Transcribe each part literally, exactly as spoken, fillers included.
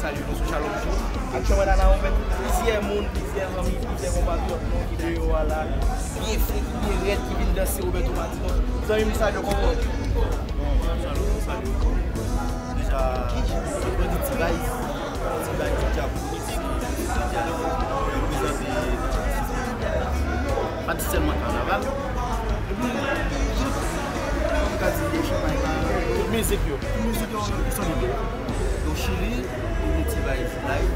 Salye nou sou Shalom Show. Aktyèlman, n a la avèk plizyè moun, plizyè zanmi, plizyè konpatriyòt nou ki deyò a la. Byen fre, ki byen rèd, ki vin danse Roberto Martino. Zanmi m, salye w, kòman w ye? Bon, salye w, salye w. Deja, mwen di T-Vice, T-Vice, Djab, T-Vice, reprezante pa ti sèlman kanaval. Epi, jan m ka di, tout mizik yo, tout mizik yo, yo solid. Yo Chili, yo vin T-Vice live.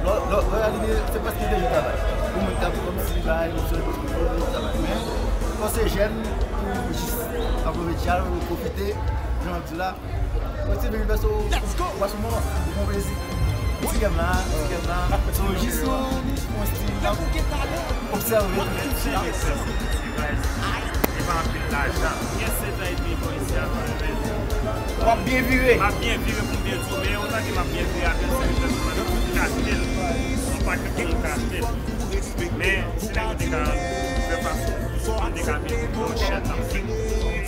Lò, lò, lò, reyalite, se prèske de jou travay. Pou mwen, t ap kòmsi bay, yon sèl travay. Men, fò se jèn, pou jis aproveche, pwofite, jan w ap di la. Mwen, Steven Universo, w ap sou moman, ou fè yon plezi. Ti kè m la, ti kè m la. So, jis yon, yon stil la, obsève. Ti Vice, e pa anpil lajan. Yes, se tan epi bò isi a, w ap byen vire. M ap byen vire pou m byen di w, men otan ke m ap byen vire avè l, se li pèsonèl ki achte l. Yon pakèt moun ka achte l. Men, si nèg yo te ka fè fason, yo te ka vin pou yon chèn nan.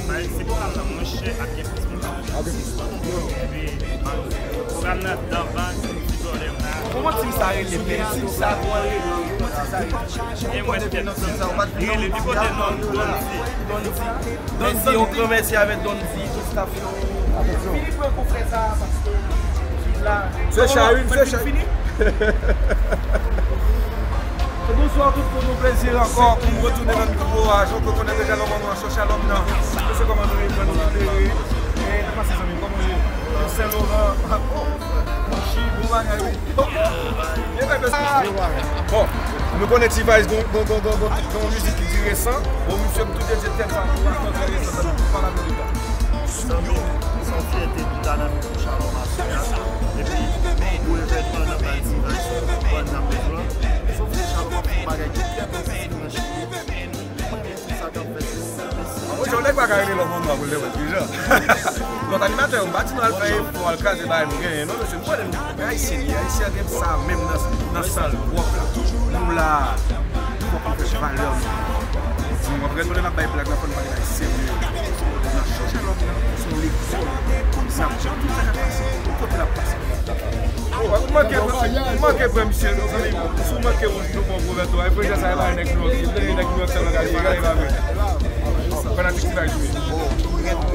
Paske se pwogram nan mwen chè ak gen plis moun. Epi, pwogram nan dan van, ti pwoblèm la. Kòman tim sa rele menm? Tim sa, kòman l rele? Kòman tim sa rele? E mwen tèt, li rele pi kote non, Donzi. Donzi. Donzi, yon gran mèsi avèk Donzi, tout staff yo. Vini pran konfrè sa a, paske li la. Se Chayou, se Chayou. Bonswa tout moun, yon plezi ankò pou m retounen nan mikwo a. Jan w konnen deja, lè w wè mwen an Shalom nan. Mesye, kòman nou ye? Kòman nou ye? E, kòman se zanmi? Kòman w ye? Sen Loran. Mouchi, bon bagay, wi. Bon, nou konnen T-Vice gon, gon, gon, gon, gon, gon mizik ki di resan. Bon, misye, m tou dedye tèt sa pou Pastor Trè Resan, sa nou pa la verite. Zanmi, se yon fyète pou ta nan mikwo Shalom aswè a. Epi, yon gwo evènman nan bay T-Vice, ban nan mèt la. Se yon fyète Shalom ap fè yon bagay ki trè pozitif nan Chili. Mwen, sa k ap fèt yo. Mèsi. Bon, jan nèg pa ka rele lòt moun nwa pou l te wè l kijan. Lòt animatè yo, m pa di nou al fè efò, al kraze bagay nou genyen, non, mesye, nou konnen nou, men Ayisyen, li, Ayisyen gen sa menm nan, nan san l pwòp la. Nou la, fòk nou fè valè nou. Si nou ap retounen, n ap bay blag la, fò n pale bagay serye. Nan Shalom, se yon lekòl. N ap jan tout sa k ap pase, kote l ap pase. Ou manke, ou manke pran misye, zanmi. Si w manke wouj, nou pran Roberto. E frè sa, e pa nèg New York, se nèg New York sèlman k al fè, e pa vre. Fanatik T-Vice, wi.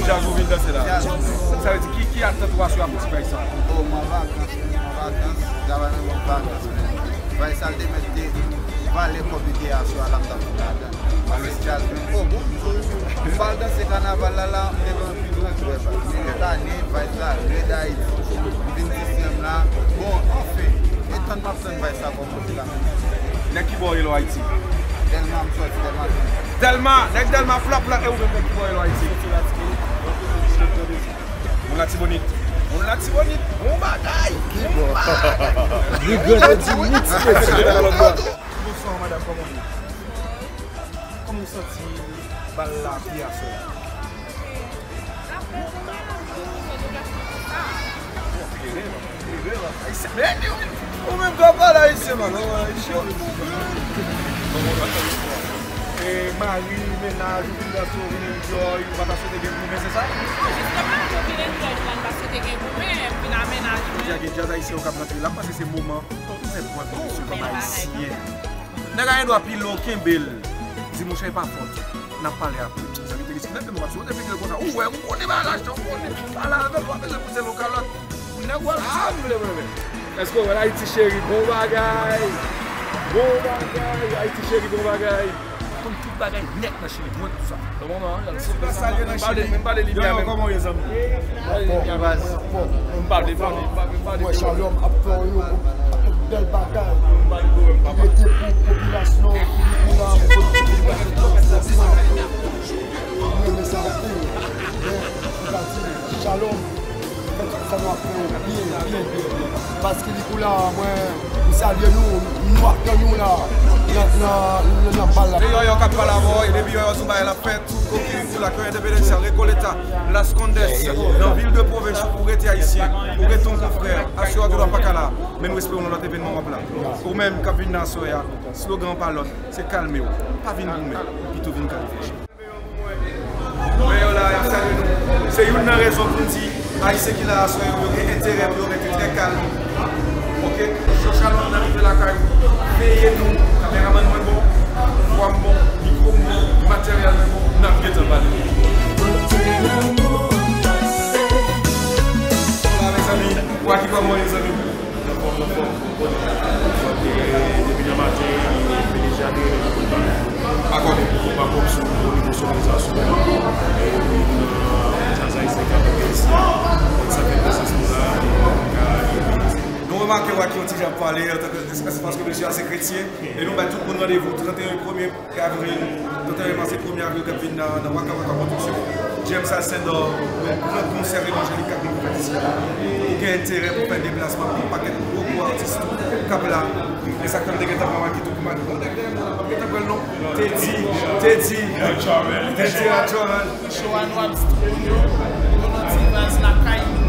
Djaz ou vin danse la. Sa vle di, ki, ki atant ou aswè a pou T-Vice sa? Oh, m an vakans, men, m an vakans. Travay nan yon vakans, men. Vice sa l te mèt te vale kòb li te aswè a la, m t ap fè ladan. Alwès Jazz, men, oh, bon, m pa al danse kanaval la, la, m te pran anpil rans, wè, men lòt ane, Vice la, rèd Ayiti, m vin dizyèm la. Bon, anfen, e tann m ap tann Vice sa kòmanse la menm. Nèg ki bò w ye lè w Ayiti? Dèlma, m sòti Dèlma. Dèlma, nèg Dèlma, flap la, e ou menm nèg ki bò w ye lè w Ayiti? Soti Latibonit. Moun Latibonit. Moun Latibonit, bon bagay. Ki bò? Li grande di mix, mesye. Bonswa, madanm, kòman w ye? Kòman w santi bal la ap ye aswè a? Ou menm tou ap pale ayisyen, man. Ou ayisyen. E mari, mennaj, ou vin danse, ou vin enjoy, ou pa ta swete gen goumen, se sa? Non, jisteman, mwen vin enjoy, mwen pa swete gen goumen, m vin a mennaj mwen. Deja gen djaz ayisyen yo k ap rantre la, m panse se moman pou nou fè pwen pou misye kòm ayisyen. Nèg a gen dwa pile w, kenbe l. Di, monchè, e pa fòt ou. N ap pale apre. Zanmi Tenis ki mete nou ap sou, te figil konsa. Ou wè, ou konnen bagay la, ou konnen. Pale avè l, w ap bezwen pouse l yon kalòt. Nèg ou al sa w vle, vle, vle. Èske w wè Ayiti cheri, bon bagay. Bon bagay, Ayiti cheri, bon bagay. Konn tout bagay nèt nan Chili, mwen tout sa. Kòman, non, se pa salye nan Chili. Menm pale li byen, menm. Kòman w ye, zanmi? Bon, baz. M pa defann, m pa, m pa defann. Mwen, Shalom ap fè yon bèl bagay. Li rete pou popilasyon, pou nou la, pou tout moun. Mwen renmen sa anpil. Men, m ka di, Shalom, fè tout sa nou ap fè yo byen, byen, byen, byen. Paske li pou la, mwen, m salye nou, nou ap tann nou la, nan, nan, nan, nan bal la. Se Yòyò k ap pale avè w, e depi Yòyò sou bagay la fèt. Koki, Koulak, Independencia, Recoleta, Las Condes, nan vil de pwovens ou rete ayisyen, ou rete yon konfrè, aswè a ou gen dwa pa ka la, men nou espere w nan lòt evènman w ap la. Ou menm k ap vin nan aswè a, slogan an pa lòt, se kalme w, pa vin goumen, pito vin kalifye. Men yo la, y ap salye nou. Se youn nan rezon pou n di, Ayisyen ki la aswè yo, yo gen enterè pou yo rete trè kalm. Oke? Chòchalon, n ap rive lakay ou. Veye nou. Kameramann mwen bon, vwa m bon, mikwo m bon, materyèl mwen bon, n ap gentan pale. Hola, mezanmi. Waky, kòman w ye, zanmi? Anfòm, anfòm. Depi nan maten, m deja te rele pou konba. Akò, pou konba kòm sou o nivo sonorizasyon. Epi nan djaz ayisyen k ap fèt isi a, sa fè prezans nou la, nou ka ede. Nou remake Waky yon ti jan ap pale, antanke, se paske mesye a se kretyen, e nou bay tout moun randevou trannteyen premye avril, trannteyen mas e premye avril k ap vin nan, nan Waka Waka Production. James Alcindor, yon gran konsè evanjelik k ap vin fèt isi a. Ou gen enterè pou fè deplasman pou yon pakèt gwo gwo atis tou k ap la. E sa k fè m te gentan pran Waky tou pou Waky. Bon, nèg dèyè mwen la p ap gentan pran l non. Teddy, Teddy, Teddy Atchorel. Show a nou ap stone yo. Nou nan ti vaz lakay nou.